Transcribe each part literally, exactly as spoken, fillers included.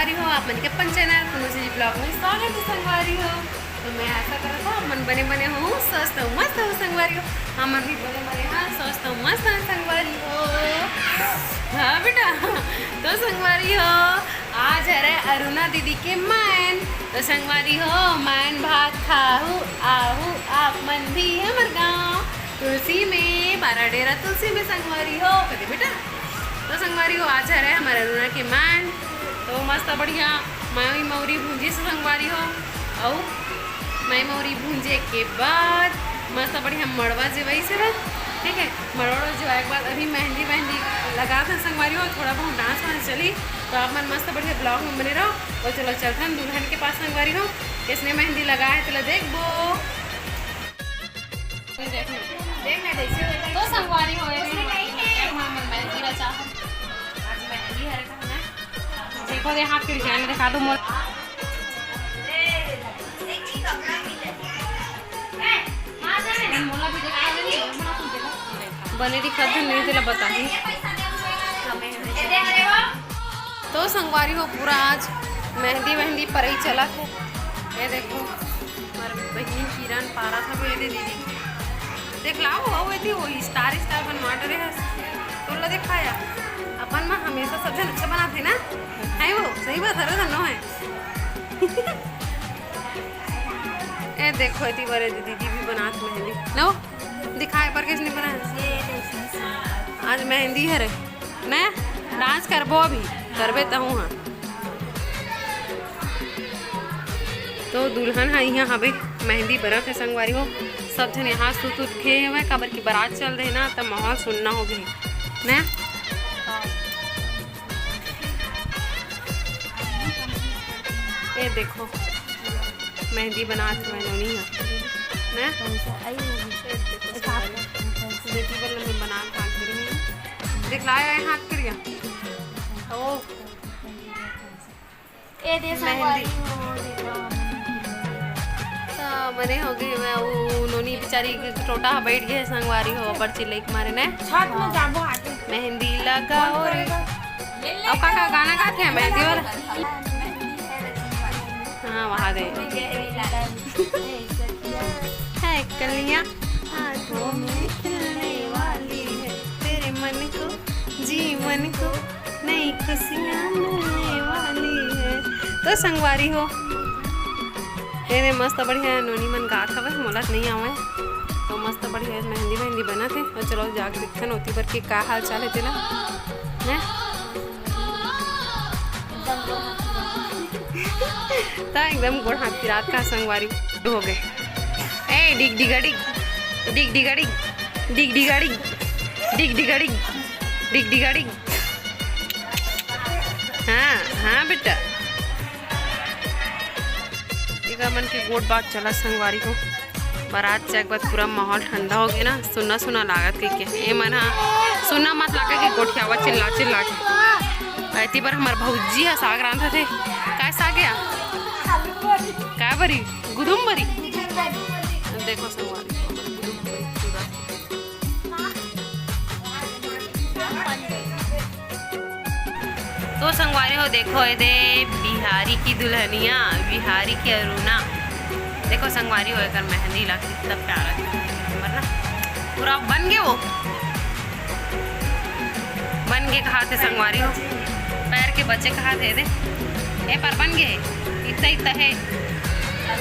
संगवारी हो, आप मन के अपन चैनल कुनू चीज ब्लॉग में स्वागत है संगवारी हो। तो मैं आशा करत हूँ आप मन बने बने हो, स्वस्थ हो, मस्त हो संगवारी हो। हमन भी बने बने हाँ, स्वस्थ हो, मस्त हो संगवारी हो। हाँ बेटा, तो संगवारी हो, आज हरे अरुणा दीदी के मायन। तो संगवारी हो, मायन भात खाहू आहू आप मन भी हमर गाँव तुलसी में, बारा डेरा तुलसी में संगवारी हो। कदे बेटा, तो संगवारी हो, आज हरे हमर अरुणा के मायन। तो मस्त बढ़िया माई मौरी भूंजी से संगवारी हो, अउ माई मौरी भूंजे के बाद मस्त बढ़िया मड़वा जेवई से ना, ठीक है। मड़वा जेवाए के बाद अभी मेहंदी वेहंदी लगा था संगवारी हो, थोड़ा बहुत डांस वांस चली। तो आप मन मस्त बढ़िया ब्लॉग में बने रहो। और चलो चलथन दुल्हन के पास संगवारी हो, किसने मेहंदी लगा है तेला देखबो। तो संगवारी हो, हमन मेहंदी रचा है। आज मेहंदी हरे कहना। देखो दे हाथ के डिजाइन दिखा दो मोला। मोला भी दिखा दे, बने दिखा दे, नहीं तेला बताही। तो संगवारी हो, पूरा आज मेहंदी वेहंदी परई चला थे। ये देखो, हमार बहिनी किरण पारा था, ये दे दीदी। देख लाओ, वो थी, वो स्टार स्टार बनवा डरे है। तोला दिखाया, अपन में हमेशा सब जन अच्छा बनाते ना, है वो, सही बात है, नो है। ए देखो, इतनी बड़े दीदी भी बनात मेहंदी। लो, दिखाए पर किसने बनाया? आज मेहंदी है रे। मैं डांस करबो अभी, करबे तहूँ हाँ। तो दुल्हन ह इहाँ हवे, मेहंदी बनत हे संगवारी हो। सब झन यहाँ सुत उत गे हवय, काबर कि बारात चल रहे ना, त माहौल सुन्ना हो गए ने। ए देखो, मेहंदी बनात हवय नोनी ह, ने? ए देखो संगवारी, बेटी बर ल मैं बना के रखे हवं। देख लाए आए हाथ करिया। ओ ए दे मेहंदी। संगवारी हो, देखो। त बने हो गई, मैं वो नोनी बेचारी टोटा ह बैठ गए संगवारी हो, बड़ चिल्लाई के मारे ने। छत में जाबो आगे। मेहंदी लगाओ रे। अब का, का गाना गाथे मेहंदी वाला? हाँ, वहाँ दे। है कलियाँ हाथों में खिलने वाली है, तेरे मन को, जी मन को, नई खुशियाँ मिलने वाली है। तो संगवारी हो, एदे मस्त बढ़िया नोनी मन गात हवे, मोला त नई आवे। तो मस्त बढ़िया मेहंदी वेहंदी बनत हे। तो चलो जाके देखथन ओती बर के का हाल चाल हे तेला, हैं? त एकदम गोड़ हाथ पिरात का संगवारी हो गए। ए, डिग डिगा डिग, डिग डिगा डिग, डिग डिगा डिग, डिग डिगा डिग, डिग डिगा डिग। हाँ, हाँ बेटा। एकर मन के गोठ बात चला संगवारी हो। बारात जाए के बाद पूरा माहौल ठंडा हो गया ना, सुन्ना सुन्ना लागत कहिके। ए मन हा सुन्ना मत लागे के गोठियावा चिल्ला चिल्ला के। एती बर हमर भौजी हा साग रांधत हे। काय साग या? काय बरी? गुदुम बरी? देखो संगवारी हो, गुदुम बरी पूरा। तो संगवारी हो, देखो एदे बिहारी की दुल्हनिया, बिहारी की अरुणा। देखो संगवारी हो, एकर मेहंदी ला कितना प्यारा दिखत हे हमर ना। पूरा बन गे वो, बन गे कहाथे संगवारी हो, पैर के बचे कहाथे एदे। ए पर बन गे, इतना इतना है। हाँ।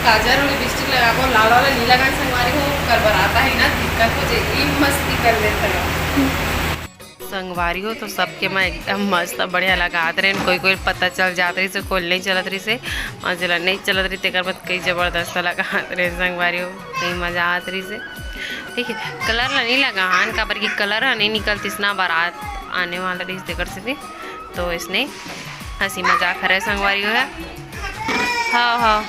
काजर अउ लिपस्टिक लगाबो, लाल वाला नी लगान संगवारी हो, कर बर आता है ना, दिक्कत हो जाए, ई मस्ती कर लेते हैं। संगवारी हो, तो सबके मैं एकदम मस्त बढ़िया लगात रहेन, कोई कोई पता चल जात रहिस, कोई नहीं चलत रहिस, अउ जेला नहीं चलत रहिस, तेकर बाद कई जबरदस्त लगात रहेन संगवारी हो, कई मजा आत रहिस। ठीक है, कलर ला नहीं लगान, काबर कि कलर ह नहीं निकलतिस ना, बारात आने वाला रहिस, तेकर सेती। तो इसने हंसी मजाक हरे संगवारी हो है। हाँ, हाँ।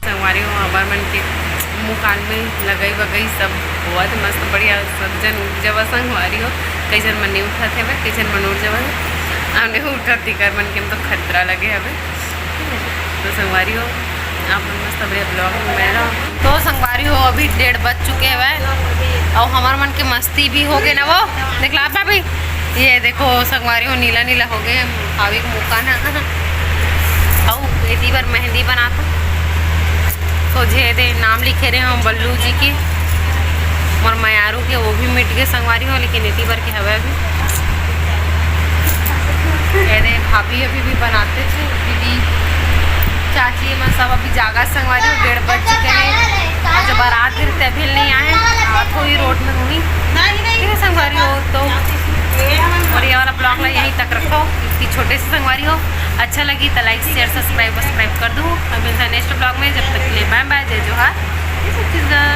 संगवारी हो, हमर मन के मुकान में लगई वगई सब होवत हे, मस्त बढ़िया। सब जन उठ जावा संगवारी हो, कई झन मन नहीं उठत हेवय, कई झन मन उठ जावा। हमने उठत, तेकर मन के तो खतरा लगे हवे। तो संगवारी हो, आप मन मस्त बढ़िया vlog में बने रहो। तो संगवारी हो, अभी डेढ़ बज चुके हवय अउ हमर मन के मस्ती भी हो गए ना वो। देखला आप भाभी, ये देखो संगवारी हो, नीला नीला हो गए, हावी के मुकान है। अउ एती बर मेहंदी बनाता। सोझे दे नाम लिखे रहे हम बल्लू जी के, मोर मयारू के, वो भी मिट गए संगवारी हो, लेकिन एती बर के हवे अभी। ये दे भाभी अभी भी बनाते थे, दीदी, चाची, ये मन सब अभी जागा संगवारी हो, डेढ़ बज चुके हैं। जो बारात गिरते अभी नहीं आए, आत होही रोड में होही। ठीक है संगवारी हो, तो और ये वाला vlog ला यहीं तक रखो, कि छोटे से संगवारी हो, अच्छा लगी तो like, share, subscribe, subscribe कर दो। अब मिलता है next vlog में, जब तक के लिए bye bye, जय जोहार, जय छत्तीसगढ़।